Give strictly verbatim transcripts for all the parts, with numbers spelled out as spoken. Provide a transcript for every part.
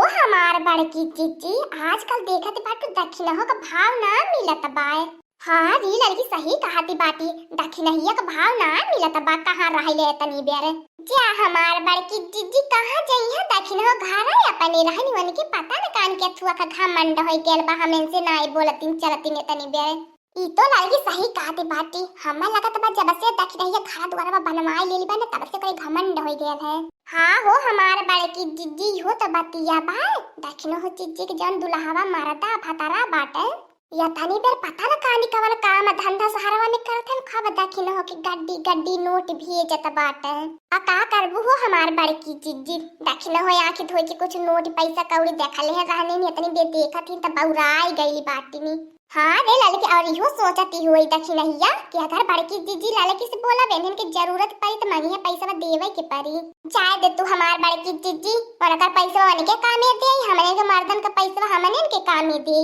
हमार बड़की जिज्जी, आजकल देखत बाटू दखिनहो क भाव ना मिलत बाय। हाँ रे ललकी, सही कहती बाटी, दखिनहिया क भाव ना मिलत बा, कहाँ रहले तनी बेर। जा हमार बड़की जिज्जी, कहाँ जइहे दखिनहो, घर है अपने रहनी, उनके पता न कान के थुआ का घमंड होई गेल बा, हम इनसे नाई बोलतिन चलतिन तनी बेर। ई तो ललकी सही कहती बाटी, हमें लगत बा जब से दखिनहिया घर दुआरवा बनवाए लेली बा न, तब से कोई घमंड होई गेल है। हाँ हो हमार बड़की जिज्जी, इहो तो बतिया बा, दखिनहो जिज्जी के जौन दुल्हवा मरदा भतारा बाटे, या तनी बेर पता न कानी कवन काम धंधा शहरवा में करत हन, खब दखिनहो कि गड्डी गड्डी नोट भेजत बाटे। आ का करबू हो हमार बड़की जिज्जी, दखिनहो आँखी धोई के कुछ नोट पैसा कौड़ी देखले हैं रहने नी, इतनी बेर देखत ही त बौराई गई बाटी नी। हाँ रे ललकी, और इहो सोचती होई दखिनहिया कि अगर बड़की जिज्जी ललकी से बोला बेनन के जरूरत पड़ी त मंगिया पैसा देवे के पड़ी। जाए दे तू हमार बड़की जिज्जी, उनकर पैसा उनके कामे दे, हमने के मर्दन का पैसा हमने के कामे दे।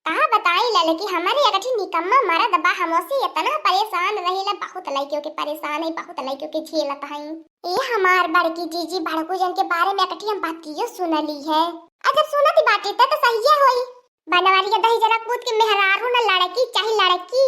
कहा बताई ललकी, हमारे एक ठे निकम्मा मरद बा, हमसे इतना परेशान रहिला, बहुत लइके ओके परेशान है, बहुत लइके ओके झेलत हई। ए हमार बड़की जिज्जी, बड़कू जन के बारे में एक ठे हम बतियो सुनली है। आ जब सुनती बाटी त, त सहिए होई। बनवारी के दही जरा पूत के मेहरारू न लड़की चाहे लड़की।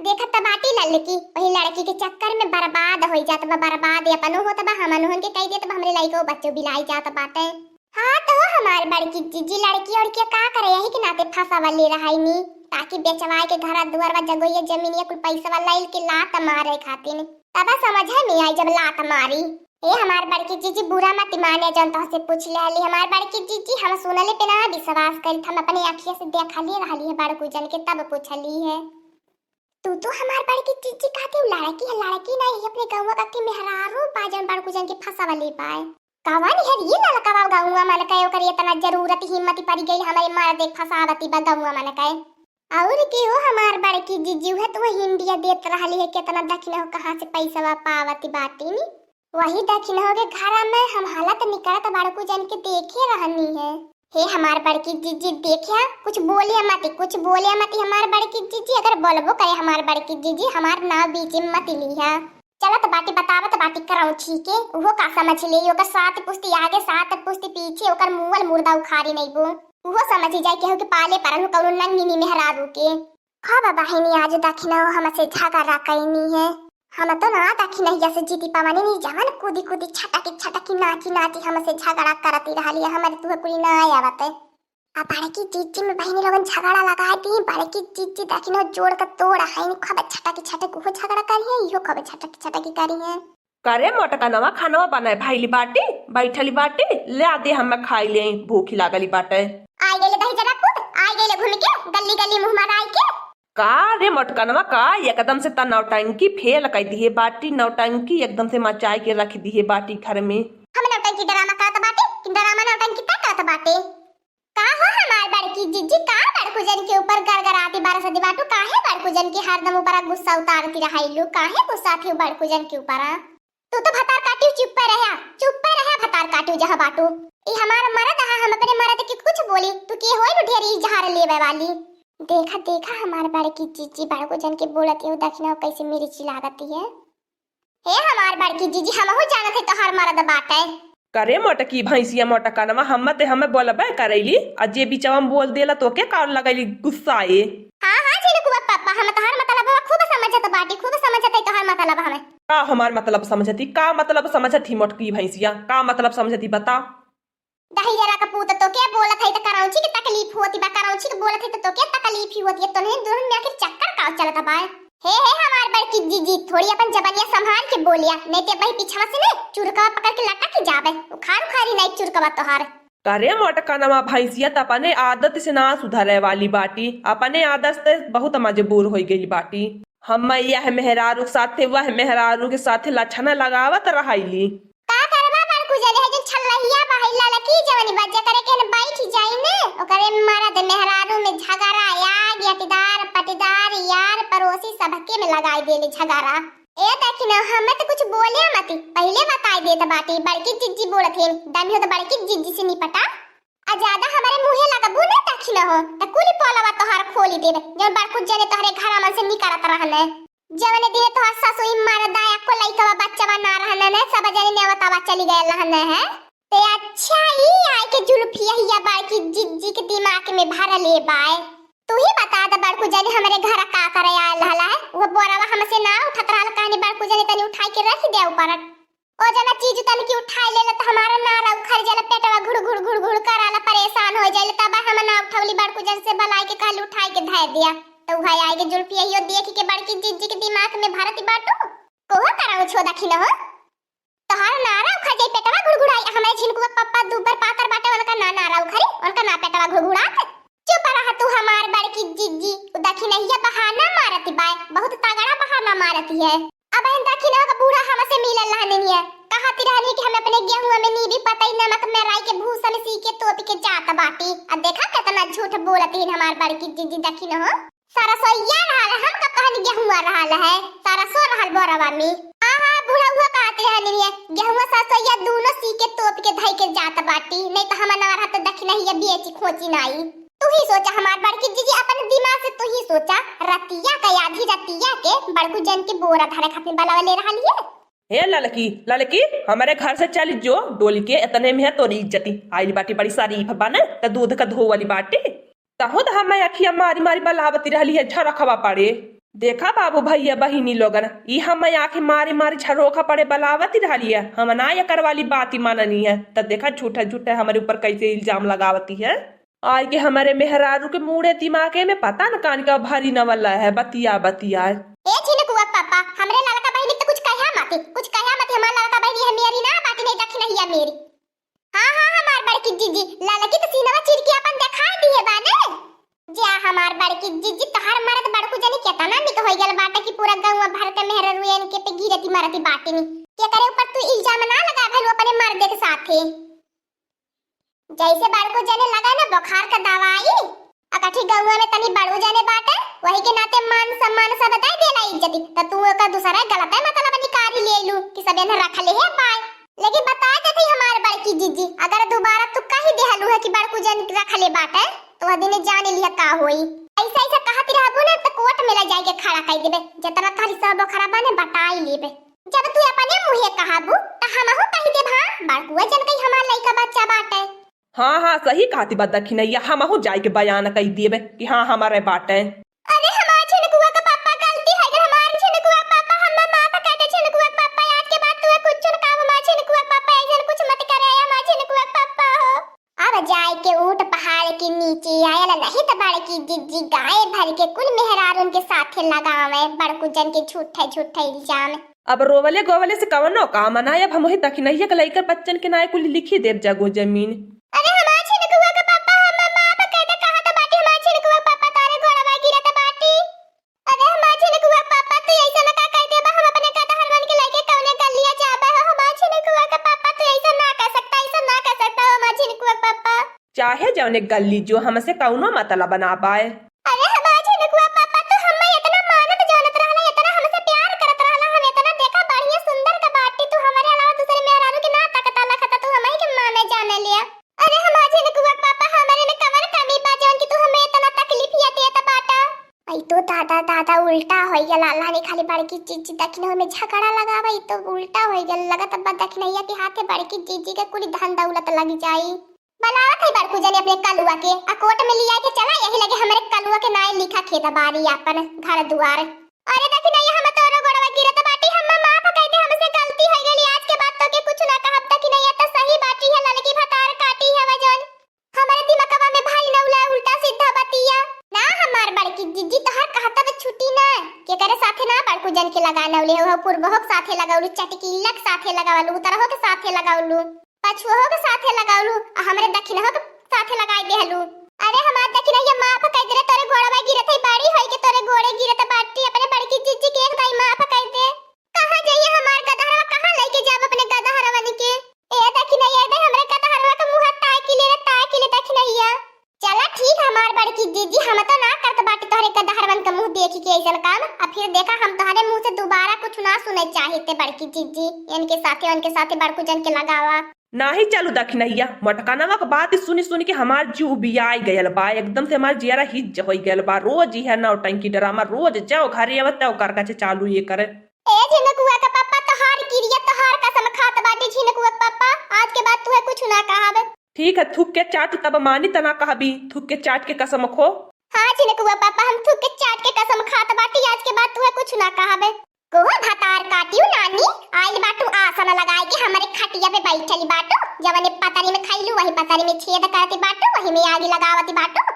देखत त बाटी ललकी, वही लड़की के चक्कर में बर्बाद होई जात बा, बर्बाद अपनो होत बा, हमनहुन के कही देत बा, हमरे लइको बच्चो बिलाई जात बाटे। हाँ तो हमार बड़की जिज्जी लड़की और के का करे, यही के नाते फंसावले रहाई नी, ताकि बेचवाए के घर दुआर बा जगोइया जमीन या कुल पैसा वाला इल के लात मारे खातिर। तब समझ में आई जब लात मारी। ए हमार बड़की जिज्जी बुरा मत माने जौन तोहसे पूछ ले हली। हमार बड़की जिज्जी हम सुनले पे ना विश्वास करी, हम अपने अखिया से देखले रहली है बड़कू जन के तब पूछली है। तू तो हमार बड़की जिज्जी कहती लड़की है, लड़की नहीं है, अपने गौवा का के मेहरारू बा जौन बड़कू जन के फंसावले पाए। कवन है ये ललकवा गौवा मन का, ओकर इतना जरूरत हिम्मत पड़ गई हमारे मार देख फंसावती बा गौवा मन का। और के हो हमार बड़की जिज्जी है तो हिंडिया देत रहली है, कितना दखिनहो कहाँ से पैसा पावती बाटी नी। वही दखिनहो के घर में हम हालत निकलत बड़कू जन के देखे रहनी है। हे हमार बड़की जिज्जी, देखिया, कुछ बोलिया मती, कुछ बोलिया मती हमार बड़की जिज्जी, अगर बोलबो करे हमार बड़की जिज्जी, हमार नाव बीच में मती लिहा। चलत बाटी, बतावत बाटी करौछी के, उहो का समझ ले, ओकर सात पुस्ती आगे, सात पुस्ती पीछे, ओकर मुअल मुर्दा उखारी नइबो। उहो समझ जाए केहू के पाले परन हो कौनो नंगिनी मेहरारू के। खा बा बहिनी, आज दखिनहो हमसे झगड़ा कैनी है। हम तो ना दखिनहिया से जीती पवनी नी, जवन कूदी कूदी छटकी छटकी नाची नाची हमसे झगड़ा करती रहली है, हमारे तुहे कुली ना आवत है। आ बड़की जिज्जी में बहिनी लोगन झगड़ा लगाए दी, बड़की जिज्जी दखिनहो जोड़ के तोड़ है नी, खबे छटकी छटकी उहो झगड़ा करी है, इहो खबे छटकी छटकी करी है। करे मोटकनवा, खानवा बनाए भाईली बाटी, बैठली बाटी, ले आ दे हमें खाई ले, भूखी लागली बाटे। आइ गइले दही जरा पूत, आइ गइले घूम के, गली गली मुँह मराई के। का रे मोटकनवा, का एकदम से त नौटंकी फेल कइ दिहे बाटी, नौटंकी एकदम से मचाए के रख दिहे बाटी घर में। हम नौटंकी ड्रामा करत बाटे कि ड्रामा नौटंकी तय करत बाटे? का हो हमार बड़की जिज्जी, का बड़कू जन के ऊपर गड़गड़ाती बरसती बाटू, काहे बड़कू जन के हरदम ऊपर गुस्सा उतारती रहैलू, काहे गुस्सा थी बड़कू जन के ऊपर? तू तो भतार काटियो चुप्पे रह्या, चुप्पे रह्या भतार काटियो जहाँ बाटू। ई हमार मरद हा, हम अपने मरद के कुछ बोली, तू के होई नु ढेर इजहार लेवे वाली। देखा, देखा हमार बड़की जिज्जी बड़कू जन के बोलत है, दखिनहो कैसे मिर्ची लागती है। हे हमार बड़की जिज्जी, हमहू जानत है तोहार मरद बाटे। करे मोटकी भैंसिया मोटकनवा, हम ते हमें बोलबे करैली, आ जे बिचवा में बोल देला तो के कार लगैली गुस्साए। हाँ, हाँ, झिनकुआ पापा, हम तोहार मतलब खूब समझत बाटी, खूब समझत है तोहार मतलब हमें। का हमार मतलब समझती? का मतलब समझत ही मोटकी भैंसिया? का मतलब समझती बता? दही जरा का पूत तो के बोलत है तो करौछी के तकलीफ होती बा, करौछी के बोलत है तो, तो के तकलीफ ही होती है, तोहनी दुल्हन में आखिर चक्कर का चलत बा? हे, हे, हमार बड़की जिज्जी, थोड़ी अपन जबनिया संभाल के बोलिया, नहीं ते वही पीछवा से ने चुरकवा पकड़ के लटक जाबे, उखार उखारी नहीं चुरकवा तोहार। करे मोटकनवा भैंसिया त अपने आदत से ना सुधरे वाली बाटी, अपने आदत से बहुत मजबूर हो गई बाटी। हम यह मेहरारू के साथे वह मेहरारू के साथे लक्षण लगावत रहैली। का करबा बड़कू जने है जो छल्लहिया बा, है ललकी जवनी बा, जेकरे के न बैठ जाई ने, ओकरे मरद मेहरारू में झगड़ा, यार, यटीदार, पटीदार, यार, पड़ोसी सबके में लगाई देले झगड़ा। ए दखिनहो, हमें तो कुछ बोले मती, पहिले बताई देत बाटी, बड़की जिज्जी बोलत है, दम हो तो बड़की जिज्जी से निपटा। आ ज्यादा हमारे मुँहे लगबू न दखिनहो, त कुली पोलवा तोहार खोली देब, जौन बड़कू जने तोहरे घरा मन से निकलत रहने। जवने दिने तोहार ससुई मरदा एको लइकवा बच्चवा ना रहने ने, सब जने नेवतावा चली गए रहने हैं। ते अच्छा ही आए के जुल्फिया हिया बा भरले बाय। तू ही बता द बड़कू जनी, हमरे घर का करे आयल रहला है? वो बोरवा हमसे ना उठत रहल, कहनी बड़कू जनी तनी उठाई के रख दे ऊपर। ओ जना चीज तन की उठाई लेला त हमारा नारा उखड़ जाला, पेटवा घुड़ घुड़ घुड़ घुड़ कराला, परेशान हो जाइला। तब हम ना उठौली, बड़कू जन से बलाई के कहली उठाई के धर दिया। त उहाँ आए के जुल्फिया यो देख के बड़की जिज्जी के दिमाग में भरती बाटू। कोहो करौ छो दखिन हो। तोहार नारा उखड़ जाई, पेटवा घुड़घुड़ाई। हमरे झिनकुआ के पप्पा दुबर पातर बाटे, उनका ना नारा उखड़ी, उनका ना पेटवा घुड़घुड़ात। चुप रह तू हमार बड़की जिज्जी, उ दखिनहिया बहाना मारती बाय, बहुत तगड़ा बहाना मारती है। अब इन दखिनवा का बूढ़ा हमसे मिलल रहनी है, कहती रहनी कि हम अपने गेहुआ में नीबी पतई नमक में राई के भूसा में सी के तोप के जात बाटी। अब देखा कितना झूठ बोलती है हमार बड़की जिज्जी दखिन हो। सरसोइया रहल, हम कब कहनी गेहुआ रहल है, सरसो रहल बोरवा में। हाँ, हाँ, बुढ़उआ कहत रहनी है, गेहुआ सरसोइया दूनो सी के तोप के धई के जात बाटी, नहीं तो हम ना रहत दखिनहिया बेची खोची नाई। तू ही सोचा हमार बड़की जिज्जी, अपन दिमाग से तू ही सोचा, रतिया के, आधी रतिया के बड़कू जन के बोरा धरे खातिर बलावे ले रहल है। हे ललकी, ललकी, हमरे घर से चली जो, डोली के इतने में है तोरी इज्जती। आइल बाटी बड़ी शरीफ बने, त दूध का धोवली बाटी। तहु त हमें अखिया मारी मारी बलावती रहली है झरखवा पड़े। देखा बाबू भैया बहिनी लोगन, ई हमें आँखी मारी मारी झरोखा पड़े बलावती रहली है, हम ना एकर वाली बात ही माननी है। त देखा झूठा झूठा हमरे ऊपर कैसे इल्जाम लगावती है। आइ के हमरे मेहरारू के मूड़े दिमागे में पता न कान का भरी नवल है बतिया बतिया। ए झिनकुआ पापा, हमरे ललका बहिनी के त कुछ कह्या मती, कुछ कह्या मती, हमार ललका बहिनी है मेरी ना बाटी नहीं दखिनहिया मेरी। हाँ, हाँ, हमार बड़की जिज्जी, ललकी त सीनवा चीर के अपन देखाई दिए बाने। जा हमार बड़की जिज्जी, तोहार मरद बड़कू जनी केतना निक होइ गल बाटे कि पूरा गौवा भर के मेहररुएन के पे गिरती मरती बाटिनी। केकरे ऊपर तू इल्जाम ना लगा भलू अपने मर्दे के साथे। जैसे बड़कू जने लगा ना बुखार का दवाई, अकठी गौवा में तनी बड़ू जने बाटे, वही के नाते मान सम्मान सब दे देला इज्जती, त तू ओकर दूसरा गलत मतलब निकारी ले लू कि सब एने रख ले है पाए। लेकिन बता देती हमार बड़की जिज्जी, अगर दोबारा तू कही देहलू है कि बड़कू जन रख ले बाटे, तो वह दिन जान लिया का होई। ऐसा ऐसा कहती रहबू ना त कोर्ट में ले जाए के खड़ा कर देबे, जितना थारी सब बोखरा बने बटाई लेबे। जब तू अपने मुँहे कहबू, त हमहू कहि देब, हाँ, बड़कुआ जन कही हमार लइका बच्चा बाटे। हाँ, हाँ, सही कहती बा दखिनैया, हमहू जाए के बयान कहि देबे कि हाँ, हमारे बाटे। अरे हमार झिनकुआ के पापा, गलती होइ गल हमार झिनकुआ के पापा, हमें माफ कर दे झिनकुआ के पापा, आज के बाद तू कुछ न कहब हमार झिनकुआ के पापा, ऐसन कुछ मत करे हमार झिनकुआ के पापा हो। अब जाए के ऊँट पहाड़ के नीचे आयल, नहीं त बड़की जिज्जी गाय भर के कुल मेहरारून के साथे लगावे, बड़कू जन के झूठे झूठे इल्जाम। अब रोवले गोवले से कवनो काम ना, अब हम वही दखिनैया के लइका बच्चन के नाय कुल लिखी देब जगो जमीन। अरे हमार झिनकुआ के पापा, हम माफ कर दे, कहत बाटी हमार झिनकुआ के पापा, तारे गोड़वा गिरत बाटी। अरे हमार झिनकुआ पापा, तू ऐसा ना का कर देबा, हम अपने गदहरवन के लेके कौने गलिया जाबे हो, हमार झिनकुआ के पापा, तू ऐसा ना कर सकता, ऐसा ना कर सकता हो हमार झिनकुआ पापा। चाहे जौने गली जो, हमसे कौनो मतलब ना बाय। अरे हमार झिनकुआ पापा, तू हमें इतना मानत जानत रहला, इतना हमसे प्यार करत रहला, हम इतना देखा बढ़िया सुंदर का बाटी, तू हमारे अलावा दूसरे मेहरारू के ना तकता लखता, तू हमें के माने जाने लिया। अरे हमार झिनकुआ पापा, हमारे में कवन कमी बा जौन कि तू हमें इतना तकलीफिया देत बाटा? आई तो दादा, दादा, उल्टा होइ गल। अल्लाह ने खाली बड़की जिज्जी दखिनवा में झगड़ा लगावा, ई तो उल्टा होइ गल। लगत बा दखिनैया के हाथे बड़की जिज्जी के कुल धन दौलत लग जाई। बलावत है बड़कू जने अपने कलुआ के, आ कोर्ट में लिया के चला, यही लगे हमरे कलुआ के नाय लिखा खेत बारी आपन घर दुआर। अरे दखिनैया, हम तोरो गोड़वा गिरत बाटी, हम माफ कर दे, हमसे गलती होइ गली, आज के बाद तोके कुछ ना कहब। दखिनैया त सही बाटी है, ललकी भतार काटी है वजन। हमरे दिमकवा में भाई नौला उल्टा सीधा बतिया। ना हमार बड़की जिज्जी, तोहर कहता बा छुट्टी ना। केकरे साथे ना बड़कू जन के लगा नौले हो, पुरबहो के साथे लगौलू, चटकीला के साथे लगौलू, उतरहो के साथे लगौलू, पछुओ के साथे लगौलू, आ हमरे दखिनहो के साथे लगाई देहलू। अरे हमार दखिनैया, माफ कर दे रे, तोरे गोड़वा गिरत है, बड़ी होई के तोरे गोड़े गिरत बाटी, अपने बड़की जिज्जी के एक दाई माफ कर दे। कहाँ जाइए हमार गदहरवा, कहाँ लेके जाब अपने गदहरवन के? ए दखिनैया, ए दे हमरे गदहरवा के मुँह ताकि ले रे, ताकि ले दखिनैया। चला ठीक है हमार बड़की जिज्जी, हम तो ना करत बाटी तोहरे गदहरवन के मुँह देखी के ऐसन काम। अब फिर देखा हम तोहरे मुँह से दोबारा कुछ ना सुने चाहिते बड़की जिज्जी। इनके साथे, उनके साथे बड़कू जन के लगावा। नाही चलू दखिनैया, मोटकनवा के बात सुनी सुनी के हमार जीव उबियाई गयल बा, एकदम से हमार जियरा हिज्ज होइ गयल बा। रोज इहे नौटंकी ड्रामा, रोज जाओ घरे आवत तौ कर कचे चालू ये करे। ए झिनकुआ के पापा, तोहार किरिया, तोहार कसम खात बाटी झिनकुआ के पापा, आज के बाद तुहे कुछ ना कहब। ठीक है, थूक के चाट, तब मानी तना कहबी, थूक के चाट के कसम खो। हाँ झिनकुआ पापा, हम थूक के चाट के कसम खात बाटी, आज के बाद तुहे कुछ ना कहबे। कोहा भतार काटियो नानी, आइल बाटू आसन लगाए के हमरे खटिया पे बैठली बाटू, जवने पतरी में खैलू वही पतरी में छेद करती बाटू, वही में आगी लगावती बाटू।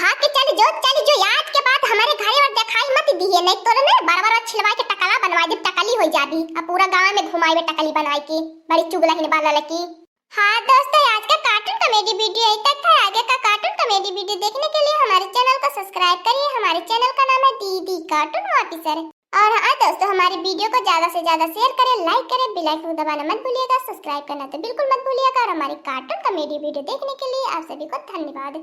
भाग के चल जो, चल जो, आज के बाद हमरे घरे और दिखाई मत दिहे, नहीं तोरे ने बड़ बड़ छिलवा के टकला बनवा दे, टकली हो जाबी, अब पूरा गाँव में घुमाई में टकली बनवाई के, बड़ी चुगलहिन बा ललकी। हाँ दोस्तों, आज का cartoon comedy video यहीं तक था। आगे का cartoon comedy video देखने के लिए हमारे channel को subscribe करिए। हमारे channel का नाम है दीदी Cartoon Officer। और हाँ दोस्तों, हमारे video को ज्यादा से ज्यादा share करें, like करें, bell icon दबाना मत भूलिएगा, subscribe करना तो बिल्कुल मत भूलिएगा। और हमारे cartoon comedy video देखने के लिए आप सभी को धन्यवाद।